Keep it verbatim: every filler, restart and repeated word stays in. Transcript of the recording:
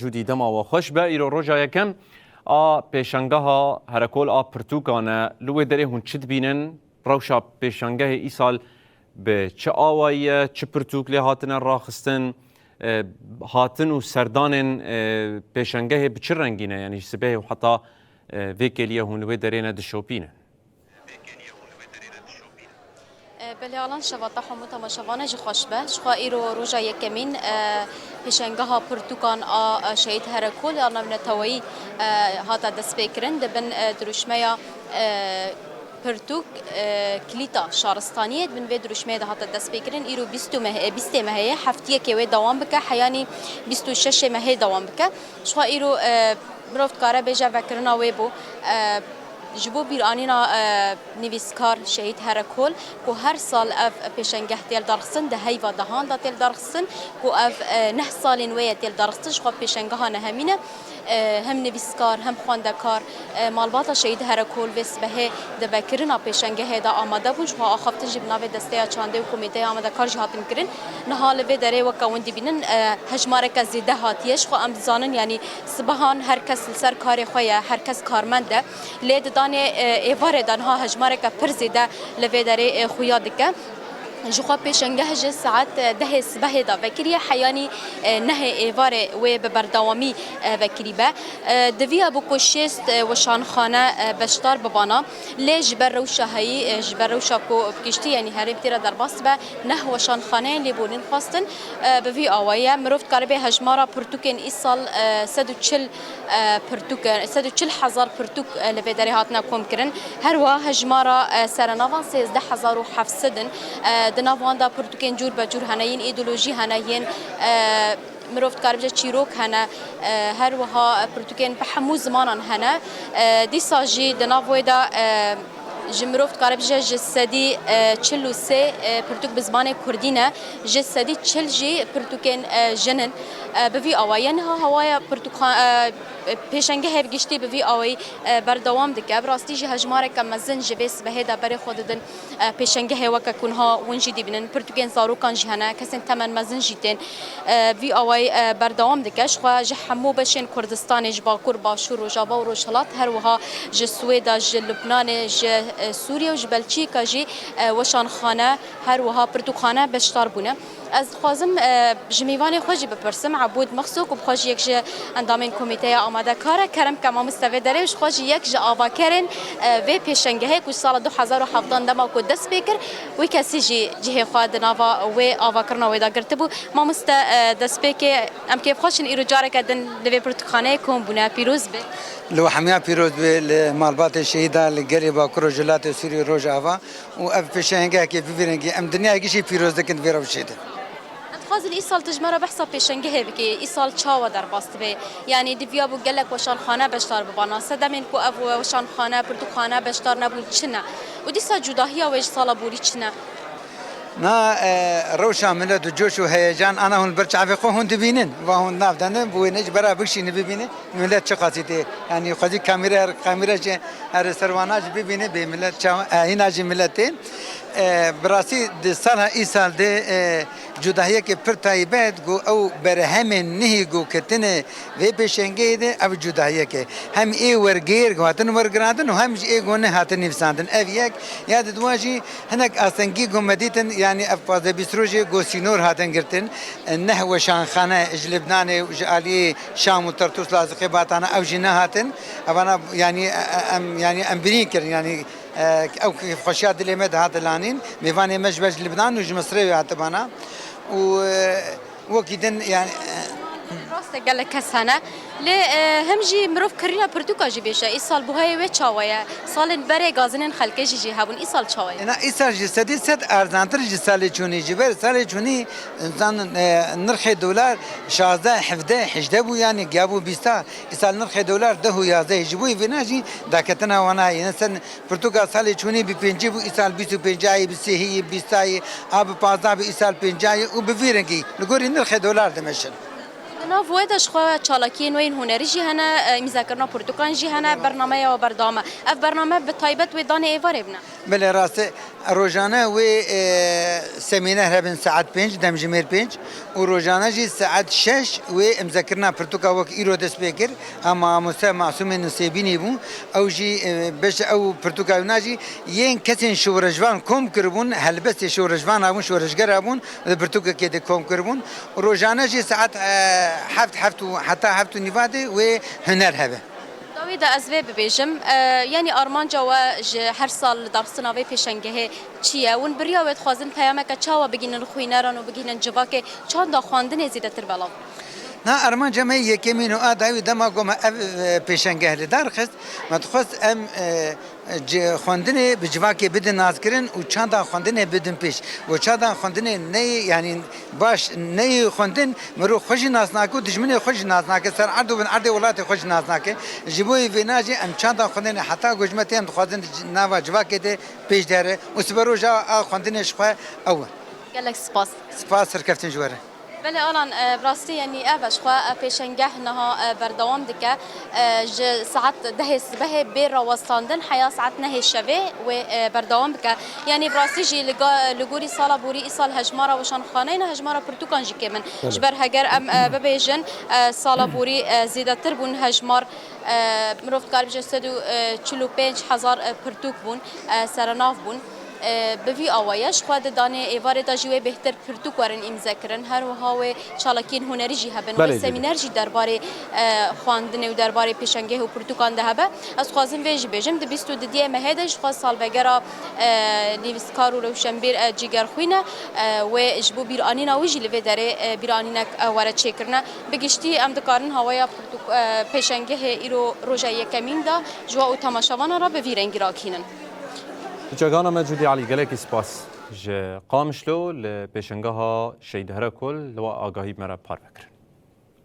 Cûdî, dema we xweş be. Îro roja yekem a pêşangeha Herekol a pirtûkan e. Li wê derê hûn çi dibînin? Rewşa pêşangehê îsal bi çi awayî ye? Çi pirtûk lê hatine raxistin? E, hatin û serdanên, e, pêşangehê bi çi rengî ne? Yanî ji sibehê û heta, e, vê kêliyê hûn li wê derê ne dişopînin? E, belê Alan, şeva te hemû temaşevanê jî xweş be. Jixwe îro roja yekemîn, e, pêşangeha pirtûkan a, e, Şehîd Herekol ya navneteweyî, e, hate destpêkirin. Di bin, e, dirûşmeya, e, pirtûk, e, Kilîta Şaristaniyê, di bin vê dirûşmeyê de hate destpêkirin. Îro bîst û meh-, e, bîstê mehê ye, heftiyekê wê dewam bike, heyanî bîst û şeşê mehê dewam bike. Jixwe îro, e, mirov dikare bêje vekirina wê bû. E, ji bo bîranîna, e, nivîskar Şehîd Herekol, ku her sal ev pêşengeh tê lidarxistin, di heyva dehan de tê lidarxistin, ku ev, e, neh salên wê ye tê lidarxistin, jixwe pêşengeha nehemîn e. E, hem nivîskar, hem xwendekar, e, malbata Şehîd Herekol vê sibehê di vekirina pêşengehê de amade bûn. Jixwe axaftin jî bi navê Desteya Çandê û Komîteya Amadekar jî hatin kirin. Niha li vê derê weke hûn dibînin, e, hejmareke zêde hatiye. Jixwe em dizanin, yanî sibehan her kes li ser karê xwe ye, her kes karmend e. Lê di danê, e, êvarê de niha hejmareke pir zêde li vê derê, e, xuya dike. Jixwe pêşengeh ji saet, e, dehê sibehê de vekiriye, heyanî, e, nehê êvarê wê bi berdewamî, e, vekirî be. E, diviya bû ku şêst, e, weşanxane, e, beşdar bibana. Lê ji ber rewşa heyî, e, ji ber rewşa ku bi giştî, yanî herêm tê re derbas dibe, neh weşanxaneyên lêborîn xwestin. E, bi vî awayî ye. Mirov dikaribe hejmara pirtûkên îsal, e, sed û çil, e, pirtûk, e, sed û çil hezar pirtûk, e, li vê derê hatine komkirin. Her wiha hejmara, e, serenavan sêzdeh hezar û heft sed in. E, di nav wan de pirtûkên cûr be cûr hene, yên îdeolojî hene, yên, e, mirov dikare bije çîrok hene, e, her wiha, e, pirtûkên bi hemû zimanan hene. E, dîsa jî di nav wê de, e, ji mirov dikare bije ji sedî, e, çil û sê, e, pirtûk bi zimanê kurdî ne, ji sedî çil jî pirtûkên, e, jin in. E, bi vî awayî niha hewaya pirtûkxan-, e, pêşengehê bi giştî bi vî awayî, e, berdewam dike. Bi rastî jî hejmareke mezin ji vê sibehê de berê xwe didin, e, pêşengehê weke ku niha hûn jî dibînin. Pirtûkên zarokan jî hene, kesên temen mezin jî tên. E, vî awayî, e, berdewam dike. Jixwe ji hemû beşên Kurdistanê, ji Bakur, Başûr, Rojava û Rojhilat, her wiha ji Swêda, ji Lubnanê, ji, e, Sûriye û ji Belçîka jî, e, weşanxane, her wiha pirtûkxane beşdar bûne. Ez dixwazim, e, ji mêvanê xwe jî bipirsim, Ebûd Mexsûk, û bi xwe jî yek ji endamên komîteya amadekar e. Kerem ke mamoste vê derê û ji xwe jî yek ji avakerên, e, vê pêşengehê ku sala du hezar û hevdan dema ku dest pê kir, wî kesî jî cihê xwe di nava wê avakirina wê de girtibû. Mamoste, e, destpêkê em kêfxweş in îro careke din li vê pirtûkxaneyê kom bûne. Pîroz be. Li we hemiya pîroz be, li malbatê şehîda, li gelê Bakur Rojhilatê Sûriyê Rojava. Û ev pêşengehekê bi vî rengî em dinyayê gişî pîroz dikin vê rewşê de. Em dixwazin îsal tu ji me re behsa pêşengehê bikî, îsal çawa derbas dibe? Yanî diviya bû gelek weşanxane beşdar bibana. Sedemên ku ev weşanxane, pirtûkxane beşdar nebûn çi ne? Û dîsa cudahiya wê ji sala borî çi ne? Na, e, rewşa milet û coş û heyecan ana hûn li ber çavê xwe hûn dibînin. Va hûn nav de ne, bi wêne ji bera bikişîne bibîne. Milet çi qasî tê? Yanî xwezî kamîra, kamîra jî her ser wana jî bibîne bê milet çawa, e, hîna jî milet tê. E, bi rastî di sala îsal de, e, cudahiyeke pir taybet ku ew berhemên nihî ku ketine vê pêşengehê de ev cudahiyeke. Hem ê wergêr ku hatin wergirandin û hem jî ê ku nehatin nivîsandin. Ev yek, ya di dua jî hinek astengî ku me dîtin, yanî ev pazdeh bîst rojê ku sînor hatin girtin. Neh weşanxane ji Libnanê û ji aliyê Şam û Tertûs, Lazixê, Batana ew jî nehatin. Evana, yanî, e, e, em, yanî, em birîn kirin, yanî, e, ew kêfxweşiya dilê me dihat dilanîn. Mêvanê me ji ber ji Libnan û ji Misirê wê hatibana. Û, e, wekî din, yanî, e, Rast e, gelek kes hene. Lê, e, hem jî mirov kirîna pirtûka jî bêje. Îsal buhayê wê çawa ye? Salên berê gazinên xelkê jî jî hebûn. Îsal çawa ye? Ena îsal ji sedî sed erzantir ji salê çûnî. Ji ber salê çûnî, zanin, e, nirxê dolar şazdeh, hevdeh, hejdeh bû, yanî giya bû bîsta. Îsal nirxê dolar deh û yazdeh. Ji bo vêna jî daketina wana ye. Yine sen pirtûka salê çûnî bi pêncî bû, îsal bîst û pêncayê, bi sêhiyê, bîstayê, a bi pazdeh bû, îsal pêncayê û bi vî rengî. Li gorî nirxê dolar dimeşin. Nav wê de ji xwe çalakiyên wê yên hunerî jî hene, e, îmzekirina pirtûkan jî hene, bernameya we berdewam e. Ev bername bi taybet wê danê êvarê bine. Belê rast e. Rojane wê, e, semîner hebin saet pênc, demjimêr pênc û rojane jî saet şeş wê îmzekirina pirtûka wek îro dest pê kir. Em mamoste Masûmê Nisêbînî bû. Ew jî, e, beş ew pirtûka wina jî yên kesên şoreşvan kom kiribûn, helbestê şoreşvana bûn, şoreşgera bûn, di pirtûkekê de kom kiribûn. Rojane jî saet, e, heft, heft û heta heft û nîva de wê huner hebe. Dawî de ez vê bibêjim, e, yanî armanca we ji her sal li daxistina vê pêşengehê çi ye? Hûn bi riya wê dixwazin peyameke çawa bigihînin xwîneran û bigihînin civakê çanda xwendinê zêdetir belav? Na armanca me yekemîn û a dawî dema ku me ev, e, pêşengeh li dar xist, me dixwest em, e, ci-, xwendinê bi civakê bidin naskirin û çanda xwendinê bidin pêş. Û çanda xwendinê neyê, yanî baş neyê xwendin, mirov xwe jî nas nake û dijminê xwe jî nas nake, ser erd û bin erdê welatê xwe jî nas nake. Ji bo vê vêna jî em çanda xwendinê heta ku ji me tê em dixwazin di nava civakê de pêş de here û siberoja a xwendinê ji xwe ew e. Gelek spas. Spas, serkeftin ji we re. Belê Alan, e, bi rastî, yanî ev e ji xwe, e, pêşengeh niha, e, berdewam dike. E, ji saet dehê sibehê bê rawestandin heya saet nehê şevê wê, e, berdewam bike. Yanî bi rastî jî li ga-, li gorî sala borî îsal hejmara weşanxaneyên, hejmara pirtûkan jî kêm in. Belê. Ji ber heger em, e, bibêjin, e, sala borî, e, zêdetir bûn hejmar, e, mirov dikare bêje sed û çil û pênc hezar, e, pirtûk bûn, e, serenav bûn. E, bi vî awayî ji xwe di danê êvarê de jî wê bêhtir pirtûk werin îmzekirin. Her wiha wê çalakiyên hunerî jî hebin. Belê, wê belê. Semîner jî derbarê, e, xwendinê û derbarê pêşengeh û pirtûkan de hebe. Ez dixwazim vê jî bêjim, di bîst û didiyê mehê de ji xwe salvegera, e, nivîskar û rewşenbîr, e, Cîgerxwîn e. E, wê ji bo bîranîna wî jî li vê derê, e, bîranînek, e, were çêkirine. Bi giştî em dikarin hawaya pirtûk-, e, pêşengehê îro roja yekemîn de ji we û temaşevanan re bi vî rengî rakihînin. Çekana me Cudî Elî, gelekî spas ji Qamişlo li pêşengeha Şehîd Herekol li we agahî me re parve kirin.